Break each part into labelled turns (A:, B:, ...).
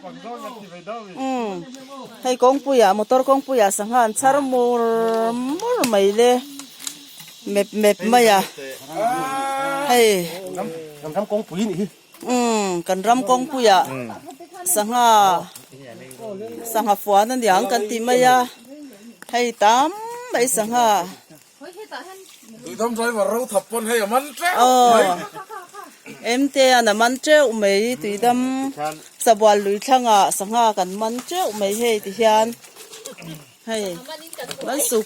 A: Umm hei kawngpuiah motor kawngpuiah sangha an chhar mur mur mai le mep mep mai a hei umm kan ram kawngpuiah sangha sangha fuan a niang kan tih mai a hei tam mai sangha.
B: Tuidam driver ro thap pawn hei a man teuh mai.
A: Emte an a man teuh mai tuidam sabual lui thlangah sangha kan man teuh mai hei ti hian hei man sup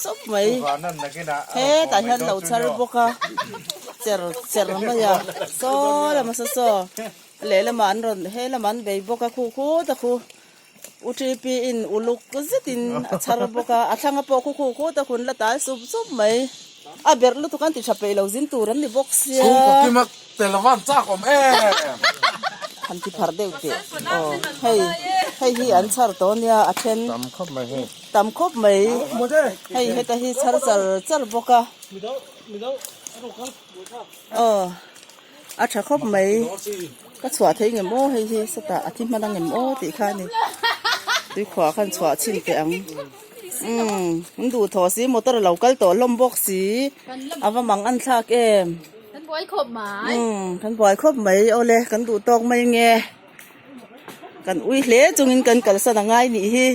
A: sup mai hetah hian lo chhar bawk a cher cher mai a saw lama saw saw lehlamah an rawn he lamah an bei bawk a khu khut a khu. U TP in uluk zetin a chhar bawk a, a thlanga pawh khu khu khut a hun la tal sup sup mai. A berh lutuk an ti tha peih lo zin tur an ni bawk sia.
B: Chhungkaw kima tel a van chak awm em.
A: Han ti phar deuh teh. Aw hei hei hi an chhar tawh nia a then.
B: Tam khawp mai hei.
A: Tam khawp mai. Hei heta hi chhar char char bawk a. Aw. A tha khawp mai ka chhuah thei ngem aw hei hi sawtah a thi hman ang em aw tih kha a ni tuikhuah khan chhuah chhin teh ang umm an duh thaw si motor a lo kal tawh hlawm bawk si a va mang an thlak em umm kan buai khawp mai awle kan duh tawk mai nge kan ui hle chungin kan kalsan a ngai nih hi.